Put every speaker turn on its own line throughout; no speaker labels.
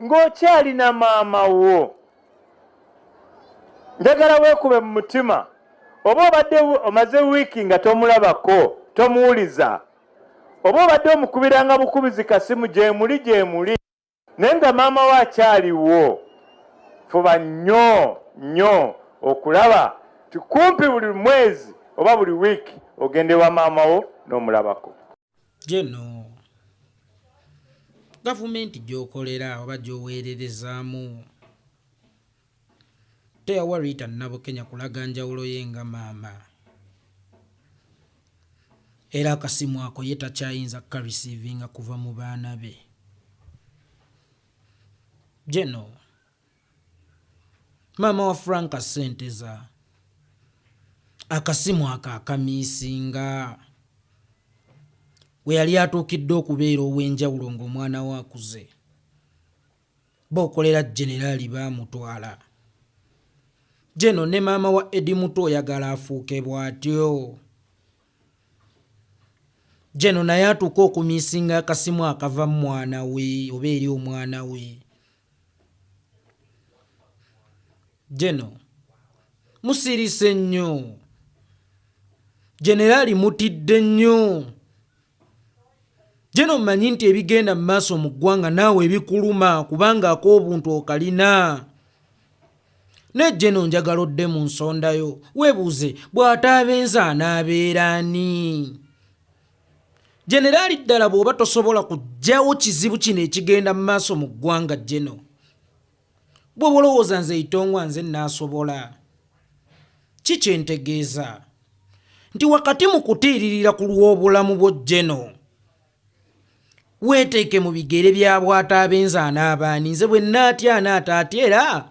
Ng'okyalina maama wo, njagala weekube mu mutima. Oba obadde omaze wiiki nga tomulabako, tomuwuliza, oba obadde omukubiranga bukubizi kasimu, gyemuli gyemuli, naye nga maama we akyaliwo, fuba nnyo nnyo okulaba ti kumpi buli mwezi oba buli wiiki ogende wa maama wo n'omulabako.
Geno gavumenti gy'okolera oba gy'oweererezaamu teyawa Rita Nabukenya kulaga njawulo ye nga maama, era akasimu ako ye takyayinza kukarisiivinga kuva mu baana be. Geno maama wa Frank Ssenteza akasimu ako akamiisinga we yali atuukidde okubeera ow'enjawulo ng'omwana we akuze. B'okolera Generaali baamutwala. Geno ne maama wa Eddie Mutwe oyagala afuuke bw'atyo? Geno naye atuuke okumiisinga akasimu akava mu mwana we oba eri omwana we? Geno musirise nnyo. Generaali mutidde nnyo. Geno mmanyi nti ebigenda mu maaso mu ggwanga naawe ebikuluma kubanga ak'obuntu okalina. Naye Geno njagala odde mu nsondayo weebuuze bw'ataabenze anaabeera ani? Generaali ddala bw'oba tosobola kuggyawo kizibu kino ekigenda mu maaso mu ggwanga Geno, bw'oba olowooza nze Itongwa nze nnaasobola? Ki kye ntegeeza? Nti wakati mu kutiiririra ku lw'obulamu bwo Geno, weeteeke mu bigere bya bw'ataabenze anaabaani? Nze bwe nnaatya anaata atya era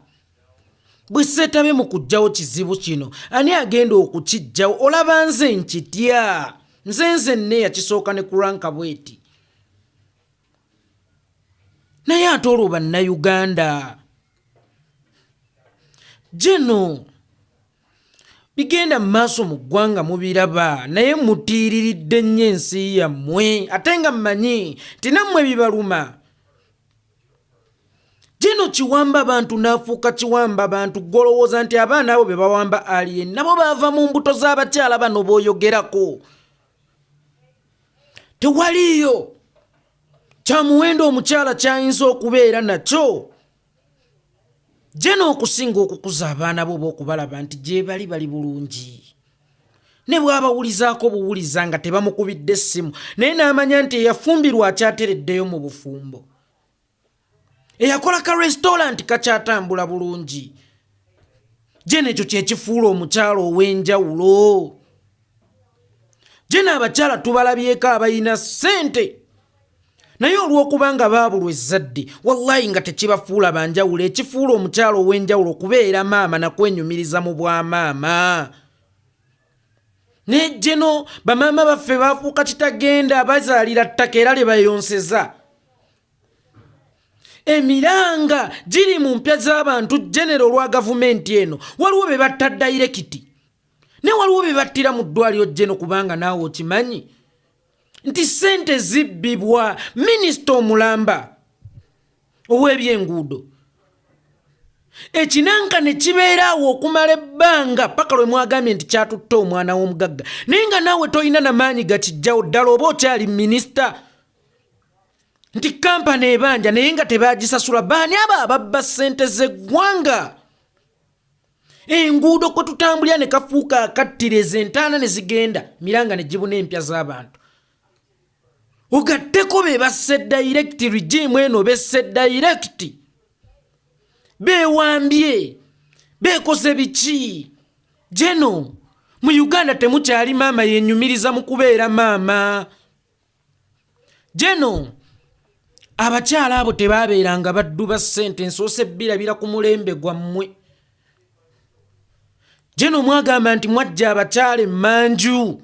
bwe seetabe mu kuggyawo kizibu kino ani agenda okukiggyawo? Olaba nze nkitya, nze nze nne yakisooka ne kuranka bweti. Naye ate olwo Bannayuganda Geno bigenda mu maaso mu ggwanga mubiraba, naye mutiiriridde nnyo ensi yammwe, ate nga mmanyi nti nammwe bibaluma. Geno kiwamba bantu n'afuuka kiwamba bantu. Ggwe olowooza nti abaana abo be bawamba alien nabo baava mu mbuto z'abakyala bano b'oyogerako? Tewaliiyo kya muwendo omukyala ky'ayinza okubeera nakyo Geno okusinga okukuza abaana bo oba okubalaba nti gyebali bali bulungi, ne bw'abawulizaako buwuliza nga tebamukubidde ssimu, naye n'amanya nti eyafumbirwa akyatereddeyo mu bufumbo, eyakola ka restaurant kakyatambula bulungi. Geno ekyo kye kifuula omukyala ow'enjawulo. Geno abakyala tubalabyeko abalina ssente, naye olw'okuba nga baabulwa ezzadde, wallayi nga tekibafuula banjawulo. Ekifuula omukyala ow'enjawulo okubeera maama nakwenyumiriza mu bwamaama. Naye Geno bamaama baffe bafuuka kitagenda, bazaalira ttaka era lye bayonseza. Emiranga giri mu mpya z'abantu genero olwa gavumenti eno. Waliwo be batta dayirekiti, naye waliwo be battira mu ddwaliro Geno, kubanga naawe okimanyi nti ssente zibbibwa. Minisita omulamba ow'ebyenguudo ekinanka ne kibeera awo okumala ebbanga paka lwe mwagambye nti kyatutte omwana w'omugagga, naye nga naawe tolina na maanyi gakijjawo. Ddala oba okyali minisita nti kampani ebanja naye nga tebagisasula, baani abo ababba ssente z'eggwanga? Enguudo kwe tutambulira ne kafuuka akattireza, entaana ne zigenda miranga ne gibuna empya z'abantu. Ogatteko be basse direct, regime eno besse direct, beewambye, beekoze biki? Geno mu Uganda temukyali maama yenyumiriza mu kubeera maama. Geno abakyala abo tebaabeeranga baddu ba ssente, nsoose bbirabira ku mulembe gwammwe. Geno mwagamba nti mwajja abakyala emmanju,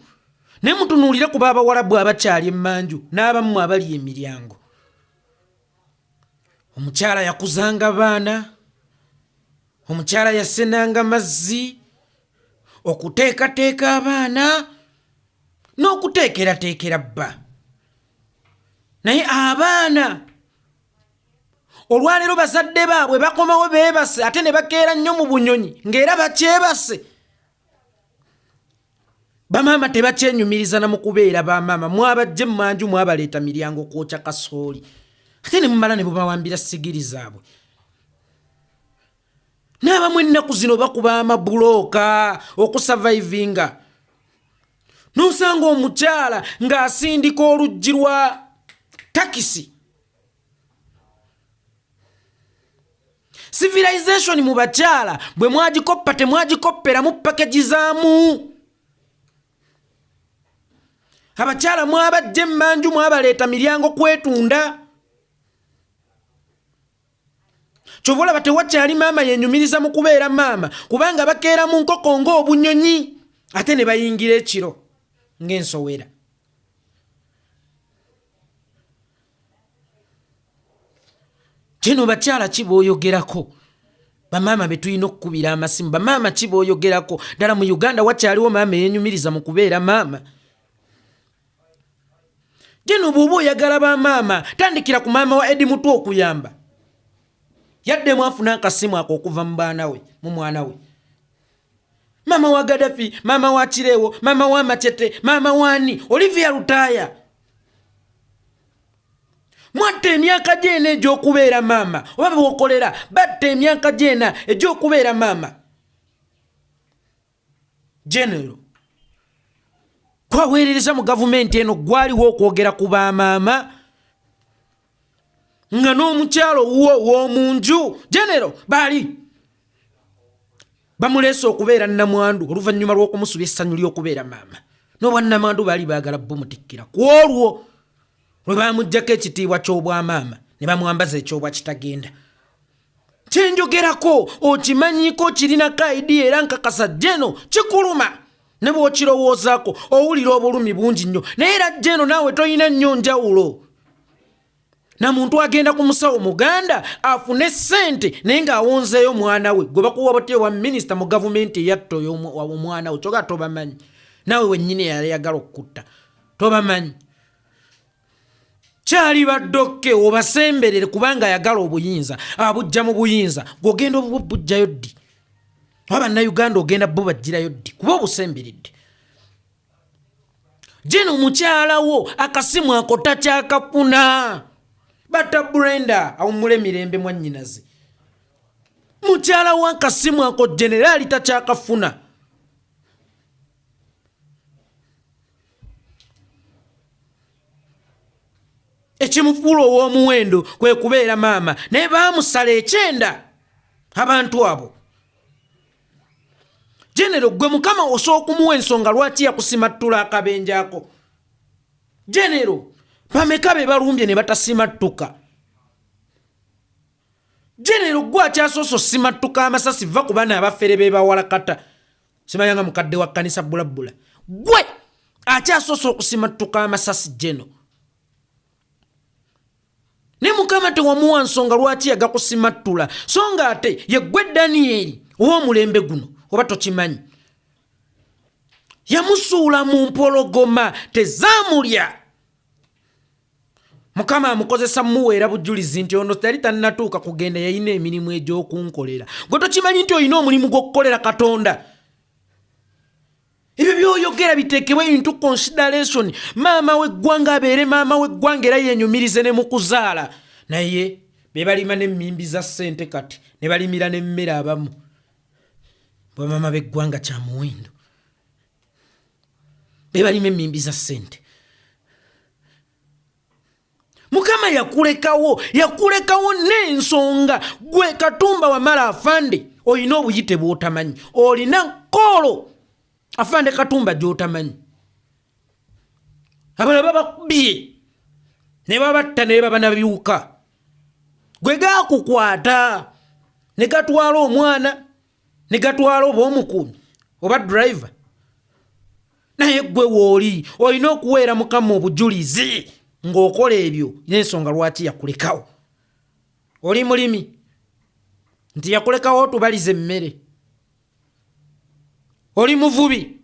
naye mutunuulire ku baabawalabu abakyali emmanju n'abammwe abali emiryango. Omukyala yakuzanga baana, omukyala yasenanga mazzi, okuteekateeka abaana n'okuteekerateekera bba, naye abaana Olwaleero bazadde baabwe bakomawo beebase ate ne bakeera nnyo mu bunyonyi ng'era bakyebase. Bamaama tebakyenyumiriza na mu kubeera bamaama. Mwabajja emmanju, mwabaleeta miryango kwokya kasooli, ate ne mumala ne bubawambira sigiri zaabwe. N'abamu ennaku zino bakuba amabulooka okusavaivinga, n'osanga omukyala ng'asindika oluggi lwa takisi. Civilization mu bakyala bwe mwagikoppa temwagikopperamu pakeji zaamu. Abakyala mwabajja emmanju, mwabaleeta miryango kwetunda. Kyova olaba tewakyali maama yenyumiriza mu kubeera maama, kubanga bakeera mu nkoko ng'obunyonyi ate ne bayingira ekiro ng'ensowera. Kino bakyala ki b'oyogerako? Bamaama be tulina okukubira amasimu, bamaama ki b'oyogerako? Ddala mu Uganda wakyaliwo maama eyenyumiriza mu kubeera maama? Gino bw'oba oyagala bamaama, tandikira ku maama wa Edi Mutwe okuyamba. Yaddemu afuna akasimu ako okuva mu baana we, mu mwana we. Maama wa Gaddafi, maama wa Kireewo, maama wa Machete, maama wani, Olivia Lutaaya. Mwatta emyaka gy'ena egy'okubeera maama, oba bwokolera batta emyaka gy'ena egy'okubeera maama. General kwaweerereza mu gavumenti eno gwaliwo okwogera ku bamaama nga n'omukyalo wuwo ow'omu nju Genero baali bamuleese okubeera nnamwandu oluvannyuma lw'okumusubya essanyu ly'okubeera maama. N'obwannamwandu baali baagala bumutikkira ku olwo lwe bamuggyako ekitiibwa ky'obwamaama ne bamwambaza ekyobwa kitagenda. Kyenjogerako okimanyiiko, kirinako idea, era nkakasa Geno kikuluma ne bw'okirowoozaako owulira obulumi bungi nnyo. Naye era Geno naawe tolina nnyo njawulo na muntu agenda ku musawo muganda afune ssente naye ng'awonzeeyo mwana we gwe bakuwa butya owa minisita mu gavumenti eyatta oyo omwana we. Kyoga tobamanyi, naawe wennyini yayagala okukutta tobamanyi. Kyali baddokke obasemberere kubanga ayagala obuyinza abujja mu buyinza. Gw'ogenda obuba obujjayo ddi? Oba bannayuganda ogenda bo bajjirayo ddi? Kuba obusemberedde. Gino mukyala wo akasimu ako takyakafuna. Batta Brenda awummula emirembe mwannyinaze. Mukyala wo akasimu ako generaali takyakafuna. Ekimufuula ow'omuwendo kwe kubeera maama, naye baamusala ekyenda abantu abo. Genero gwe mukama osobola okumuwa ensonga lwaki yakusimattula akabenje ako. Genero bameka be balumbye ne batasimattuka? Genero gwe akyasoose osimattuka amasasi, va ku bana abafere be bawalakata. Simanya nga mukadde wa kkanisa bbulabbula, gwe akyasoose okusimattuka amasasi. Geno ne mukama tewamuwa nsonga lwaki yagakusimattula, so nga ate ye ggwe Daniyeri ow'omulembe guno. Oba tokimanyi, yamusuula mu mpologoma tezaamulya. Mukama amukozesa muweera bujulizi nti ono yali tannatuuka kugenda, yalina emirimu egy'okunkolera. Gwe tokimanyi nti olina omulimu gw'okukolera Katonda? Ebyo byoyogera biteekebwe into consideration. Maama w'eggwanga abeere maama w'eggwanga era yenyumirize ne mu kuzaala, naye be balima n'emmimbi za ssente kati ne balimira n'emmere abamu. Bwamaama b'eggwanga kya muwendo, be balima emmimbi za ssente. Mukama yakulekawo, yakulekawo n'ensonga. Gwe Katumba Wamala afande, olina obuyite bw'otamanyi, olina koolo afande Katumba gy'otamanyi. Abalala babakubye ne babatta ne baba nabiwuka, gwe gakukwata ne gatwala omwana ne gatwala oba omukuumi oba driver. Naye gwe wooli olina okuweera mukama obujulizi ng'okola ebyo n'ensonga lwaki yakulekawo. Oli mulimi nti yakulekawo otubaliza emmere, oli muvubi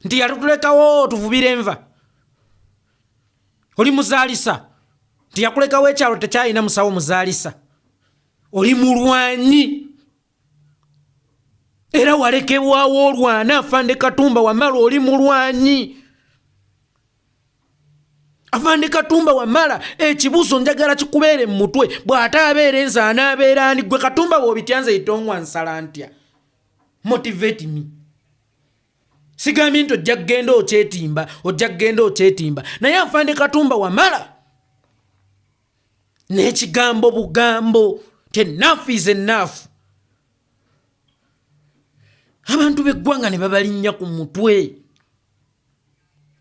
nti yatutulekawo otuvubira enva, oli muzaalisa. Nti yakulekawo ekyalo tekyalina musawo muzaalisa. Oli mulwanyi era walekebwawo olwana. Afande Katumba Wamala, oli mulwanyi. Afande Katumba Wamala, ekibuuzo njagala kikubeere mu mutwe, bw'ate abeera enze anaabeera ani? Gwe Katumba bw'obitya, nze itongwa nsala ntya? Motivate me. Sigambye nti ojja kugenda okyetimba, ojja kugenda okyetimba, naye Afande Katumba Wamala, n'ekigambo bugambo ti enough is enough, abantu b'eggwanga ne babalinnya ku mutwe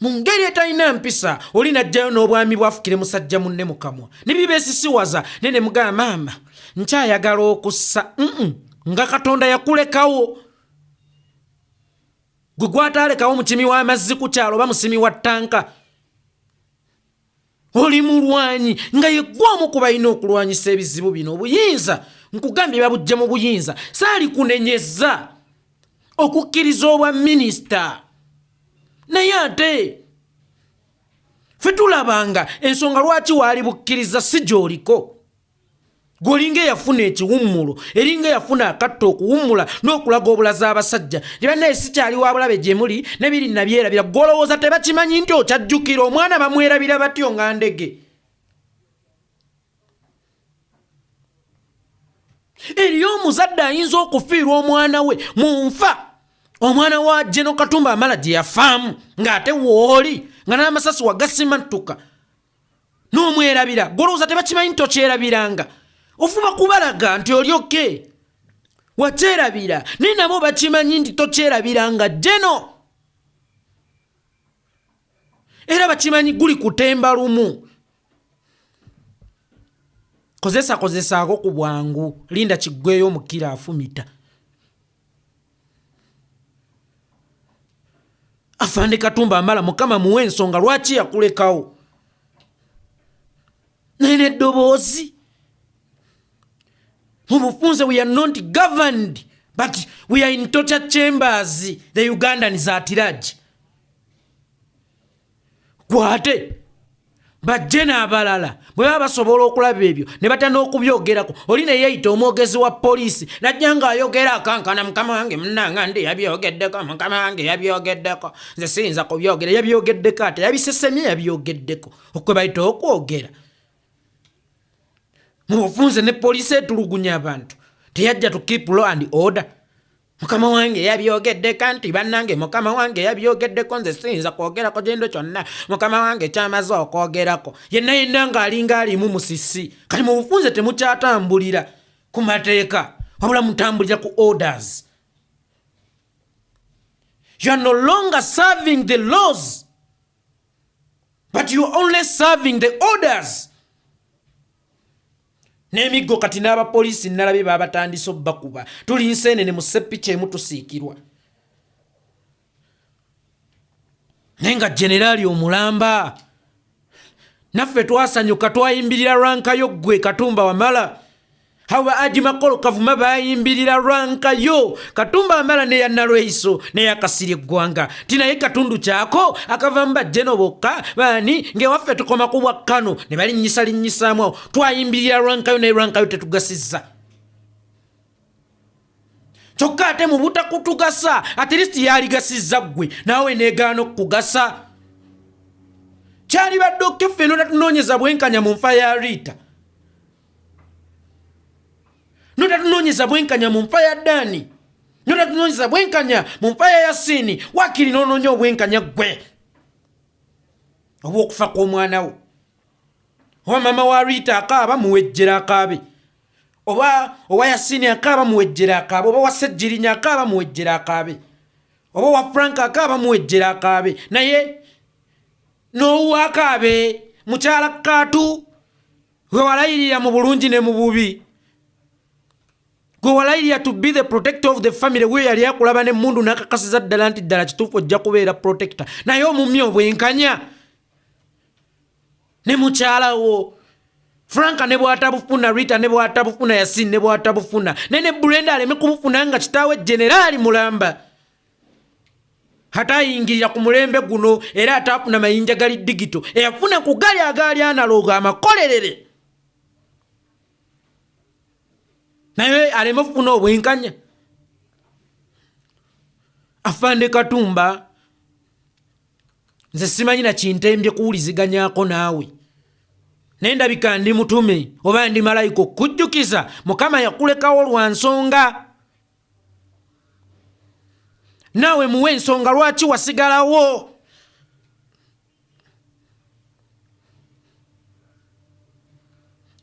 mu ngeri etalina mpisa. Oli najjayo n'obwami bwafukire musajja munne mu kamwa ne bibeesisiwaza, naye ne mugamba, maama nkyayagala okussa nga Katonda yakulekawo gwe gwataalekawo mukimi w'amazzi ku kyalo oba musimi wa ttanka. Oli mulwanyi nga yeggwa omu ku balina okulwanyisa ebizibu bino. Obuyinza nkugambye babujja mu buyinza. Saali kunenyeza okukkiriza obwa minisita, naye ate ffe tulabanga ensonga lwaki waali bukkiriza si gy'oliko. Gweolinga eyafuna ekiwummulo, eringa eyafuna akatta okuwummula n'okulaga obulazi abasajja nti bannaye sikyali wa bulabe gye muli nebiri nabyerabira. Gwolowooza tebakimanyi nti okyajjukira omwana bamwerabira batyo nga ndege? Eriyo omuzadde ayinza okufiirwa omwana we mu nfa omwana wa Jeno Katumba Amala gye yafaamu, ng'ate wooli nga n'amasasi wagasimattuka n'omwerabira? Golowooza tebakimanyi nti tokyerabiranga? Ofuba kubalaga nti oli okay, wakyerabira, naye nabo bakimanyi nti tokyerabiranga Jeno, era bakimanyi guli kutemba lumu. Kozesa kozesaako ku bwangu, linda kiggweyo omukira afumita. Afande Katumba Amala, Mukama muwe ensonga lwaki yakulekawo, naye n'eddoboozi mu bufunze, we are not governed but we are in torture chambers, the Ugandans at large. Gwate bajje n'abalala bwe baba basobola okulaba ebyo ne batya n'okubyogerako. Oli ne yeeyita omwogezi wa poliisi, najja ng'ayogera akankana, mukama wange munanga ndi yabyogeddeko, mukama wange yabyogeddeko, nze siyinza kubyogera. Yabyogeddeko ate yabisesemye, yabyogeddeko okwe bayita okwogera mu bufunze. Ne poliisi etulugunya abantu teyajja to keep law and order. Mukama wange yabyogeddeko nti bannange mukama wange yabyogeddeko, nze siyinza kwogerako kintu kyonna, mukama wange kyamaze okwogerako. Yenna yenna ng'alinga alimu musisi. Kati mu bufunze temukyatambulira ku mateeka, wabula mutambulira ku orders. You are no longer serving the laws but you are only serving the orders. N'emiggo kati n'abapoliisi nalabye babatandise obbakuba. Tuli nseenene mu seppica emu tusiikirwa, naye nga generaali omulamba naffe twasanyuka, twayimbirira lwankayo ggwe Katumba Wamala. Abo Aji Makolo Kavuma bayimbirira lwankayo Katumba Wamala neya Nalweiso neyakasiri eggwanga ti naye katundu kyako akavamu bajjeno bokka baani ng'ewaffe tukoma ku bwakkano ne balinnyisa linnyisaamu awo. Twayimbirira lwankayo, naye lwankayo tetugasizza. Kyokka ate mu butakutugasa, at least yaligasizza ggwe, naawe negaana okukugasa. Kyalibadde okeffe notatunoonyeza bwenkanya mu nfa ya Riita, notatunoonyeza bwenkanya mu nfa ya Daani, notatunoonyeza bwenkanya mu nfa ya Yasiini. Wakiri nonoonya obwenkanya ggwe obw'okufa kw'omwana wo. Oba maama wa Riita akaaba, muwejjera akaabe, oba owa Yasiini akaaba, muwejjera akaabe, oba wa Sejjirinya akaaba, muwejjera akaabe, oba owa Frank akaaba, muwejjera akaabe, naye n'owuwa akaabe mukyala Kaatu gwe walayirira mu bulungi ne mu bubi, gwe walayirira to be the protector of the family. We yali akulaba n'emmundu n'akakasiza ddala nti ddala kituufu ojja kubeera protector, naye omumya obwenkanya ne mukyala wo Franka ne bwatabufuna, Rita ne bwatabufuna, Yasin ne bwatabufuna, naye ne Brenda aleme kubufuna nga kitaawe generaali mulamba. Ate ayingirira ku mulembe guno era ataafuna mayinja gali digito, eyafuna ku gali agaali analoga amakolerere, naye aleme okufuna obwenkanya. Afande Katumba, nze simanyi na kintembye kuwuliziganyako naawe, naye ndabika ndi mutume oba ndi malayika okukujjukiza Mukama yakulekawo lwa nsonga. Naawe muwe ensonga lwaki wasigalawo.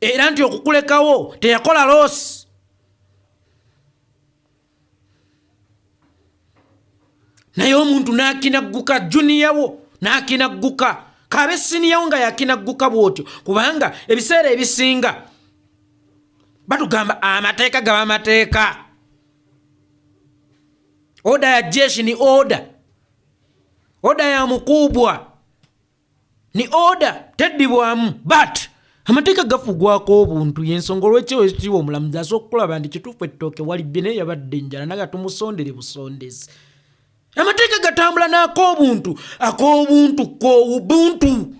Era nti okukulekawo teyakola loosi. Naye omuntu n'akinagguka juniyawo n'akinagguka kabe siniyawo nga yakinagguka bw'otyo, kubanga ebiseera ebisinga batugamba amateeka gaba mateeka. Oda ya jeshi ni oda, oda ya mukubwa ni oda, teddibwamu, but amateeka gafugwako obuntu. Yensonga olwekyo ekitiibwa omulamuzi asobola okukulaba nti kituufu ettooke walibye naye yabadde enjala, naga tumusondere busondezi. Amateeka gatambula n'ak'obuntu, ak'obuntu k'obuntu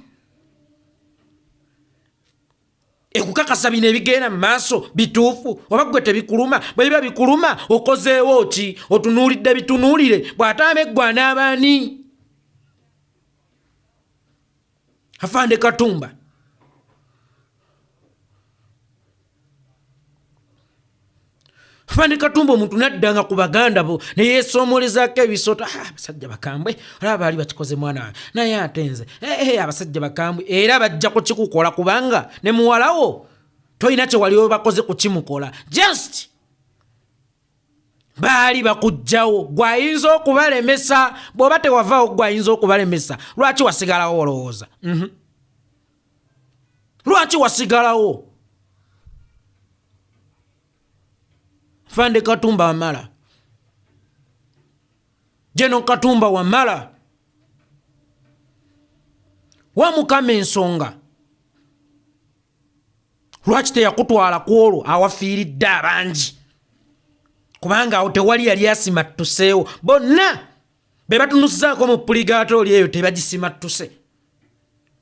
ekukakasa bino ebigenda mu maaso bituufu oba ggwe tebikuluma. Bwe biba bikuluma okozeewo ki? Otunuulidde bitunuulire. Bw'ataama eggwa n'abaani? Afande Katumba, Afande Katumba, omuntu naddanga ku baganda bo ne yeesoomolezaako ebisooto. Abasajja bakambwe, olaba baali bakikoze mwana wange, naye ate nze abasajja bakambwe. Era bajja kukikukola kubanga ne muwalawo tolina kye wali obakoze kukimukola, just baali bakugjawo. Gwayinza okubalemesa bw'oba tewavaawo, gwayinza okubalemesa. Lwaki wasigalawo olowooza? Lwaki wasigalawo? Fande Katumba wamala, Jeno Katumba wamala, wa Mukama ensonga lwaki teyakutwala ku olwo awafiiridde abangi, kubanga awo tewali yali asimattuseewo. Bonna be batunuzaako mu puligaatooli eyo tebagisimattuse.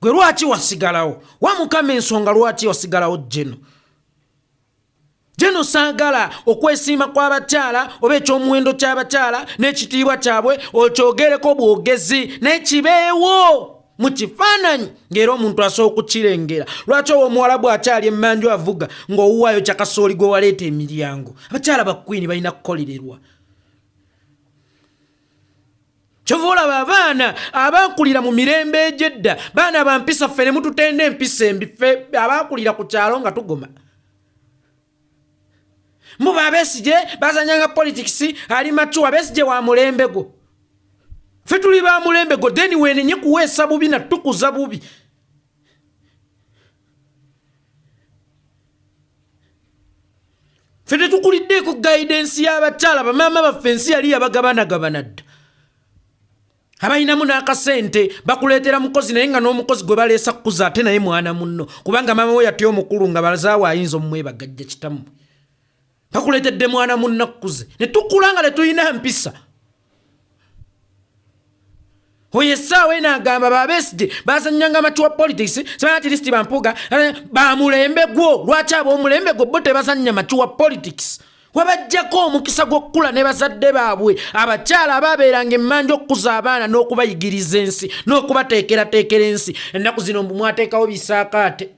Gwe lwaki wasigalawo? Wa Mukama ensonga lwaki wasigalawo. Jeno, Jeno, saagala okwesiima kw'abakyala oba ekyomuwendo ky'abakyala n'ekitiibwa kyabwe okyogereko bwogezi, naye kibeewo mu kifaananyi ng'era omuntu asobola okukirengera. Lwaki owa omuwala bw'akyali emmanju avuga ng'owuwaayo kyakasooli gwe waleeta emiryango? Abakyala bakwini balina kukolererwa. Kyova olaba abaana abakulira mu mirembe egy'edda baana ba mpisa, ffe ne mututenda empisa embi. Ffe abakulira ku kyalo nga tugoma muba Abesigye bazanyanga politics ali mature. Besigye wa mulembe gwo, ffe tuli ba mulembe gwo. Then wenenye kuweesa bubi natukuza bubi. Ffe tetukuliddeeko guidance y'abakyala. Bamaama baffe ensi yali yabagabanagabana dda. Abalinamu n'akasente bakuleetera mukozi, naye nga n'omukozi gwe baleesa kukuza ate naye mwana munno, kubanga maama we yatya omukulu nga bazaawe ayinza omumwebagajja. Kitammwe bakuleetedde mwana munno akkuze, ne tukula nga tetulina mpisa. Oyo essaawa eno agamba Babesigye bazanyanga mature politics, at least bampuga bamulembe gwo. Lwaki ab'omulembe gwo bo tebazanya mature politics? Wabajjako omukisa gw'okukula ne bazadde baabwe, abakyala ababeeranga emmanja okukuza abaana n'okubayigiriza ensi n'okubateekerateekera ensi. Ennaku zino mbu mwateekawo bisaakaate,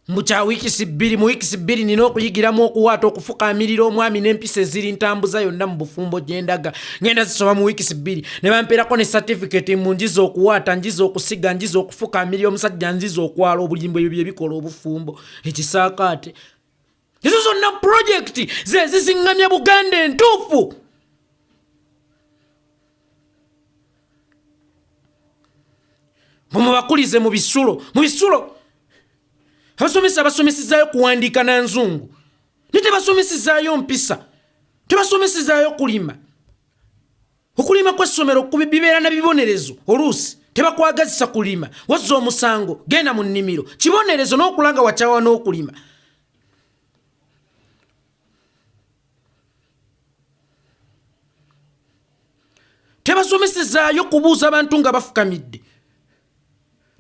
mbu kya wiikisi 2. Mu wiikisi 2 nina okuyigiramu okuwaata, okufukaamirira omwami n'empisa eziri ntambuza yonna mu bufumbo gyendaga. Ngenda zisoma mu wiikisi 2 ne bampeerako ne certificate mu njiza okuwaata, njiza okusiga, njiza okufukaamirira omusajja, njiza okwala obulimbo. Ebyo bye bikola obufumbo, ekisaakaate. Ezo zonna pulojekiti ze ziziŋŋamya Buganda entuufu. Mumubakulize mu bisulo, mu bisulo abasomesa basomesezaayo kuwandiika na nzungu, ne tebasomesezaayo mpisa, tebasomesezaayo kulima. Okulima kw'essomero bibeera na bibonerezo, oluusi tebakwagazisa kulima. Wazza omusango, genda mu nnimiro, kibonerezo n'okula nga wakyawa n'okulima. Tebasomesezaayo kubuuza bantu nga bafukamidde.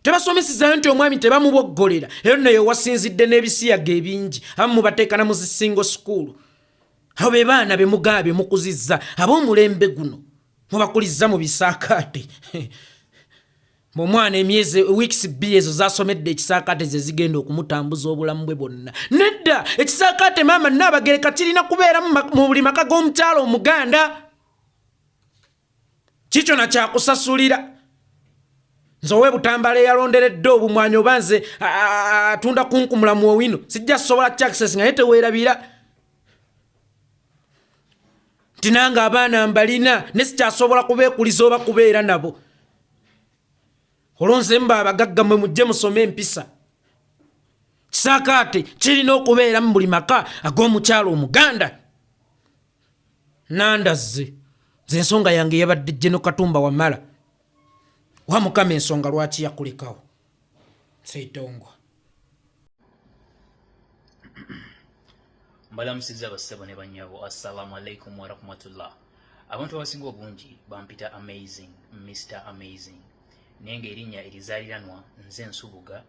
Tebasomesezaayo nti omwami tebamuboggolera. Era nno yewasinzidde n'ebisiyaga ebingi, abamu mubateeka na mu zisingo sukuulu. Abo be baana be mugaba be mukuzizza ab'omulembe guno, mubakulizza mu bisaakaate. Omwana emyezi weeks bbiri ezo zasomedde ekisaakaate ze zigenda okumutambuza obulamu bwe bwonna. Nedda, ekisaakaate maama Nnaabagereka kirina kubeera mu buli maka g'omukyala Omuganda. Kikyo na kyakusasulira. Nze ow'e Butambala eyalonderedde obumwanyi oba nze atunda kunkumula mu owino sijja sobola access, naye teweerabira nti nange abaana mbalina ne sikyasobola kubeekuliza oba kubeera nabo. Olwo nze mba abagagga mmwe mujje musome empisa. Kisaakaate kirina okubeera mu buli maka ag'omukyalo Omuganda. Nandazze nze ensonga yange yabadde Jeno Katumba Wamala wa Mukama ensonga lwaki yakulekawo Seitongwa.
Mbalamusizza bassebo ne bannyabo, assalamu alaikum warahmatullah. Abantu abasinga obungi bampita Amazing, Mr Amazing, naye ng'erinnya erizaaliranwa nze Nsubuga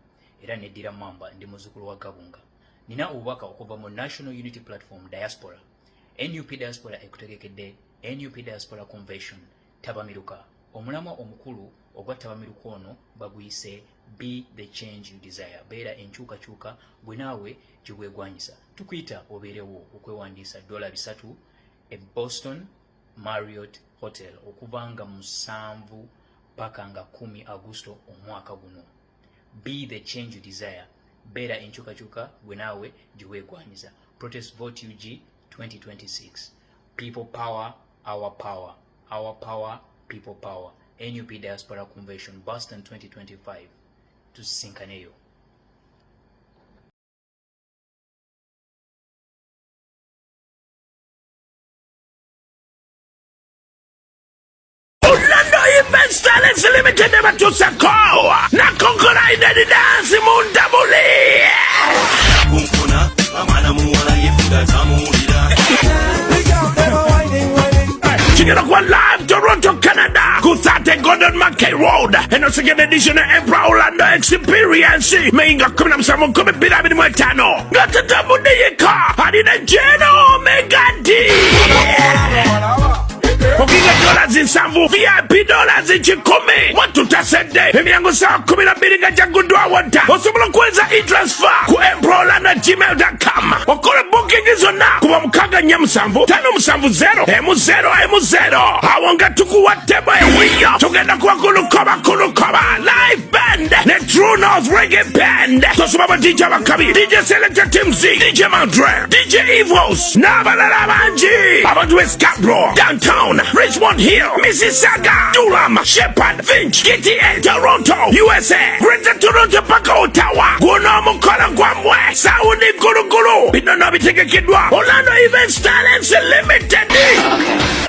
era neddira Mamba, ndi muzzukulu wa Gabunga. Nina obubaka okuva mu National Unity Platform Diaspora. NUP Diaspora ekutegekedde NUP Diaspora Convention Tabamiruka. Omulamwa omukulu ogwa Tabamiruka ono baguyise "Be the Change You Desire", beera enkyukakyuka gwe naawe gye bwegwanyisa. Tukuyita obeerewo. Okwewandiisa $3 e Boston Marriott Hotel okuva nga 7 paka nga 10 Agusto omwaka guno. Be the change you desire, beera enkyukakyuka gwe naawe gye weegwanyiza. Protest vote UG 2026. People power, our power, our power, people power. NUP Diaspora Convention Boston 2025, tusisinkaneyo.
Orlando Events Talents Limited batusako nakonkola dance mu ntabuli.
Kunkuna omwana muwala yefuga tamuwulira.
Kigenda kuba live Toronto, Canada, ku 30 Gordon MacKay Road. Eno second edition ya Emperor Orlando Experience, Mei nga 17 2025, nga tatambudde yekka, alina Geno Omega D. Okinga $70, VIP $100. Watutasedde emiryango saa 12 nga gyaguddwawo dda. Osobola okuweereza e-transfer ku emperorlando@gmail.com. Okola booking zonna kuba 647 570 10 10. Awo nga tukuwa table ewiyo. Tugenda kuba ku lukoba, ku lukoba live band ne True North Reggae Band. Tosoma ba DJ abakabi, DJ Selector Tim Z, DJ Mandre, DJ Evos n'abalala bangi. Abantu b'e Scarborough, downtown, Richmond Hill, Mississauga, Durham, Shepherd, Finch, GTA, Toronto, USA, Greater Toronto paka Ottawa, guno omukolo gwammwe. Sound gulugulu. Bino no bitegekeddwa Orlando Events Talents Limited.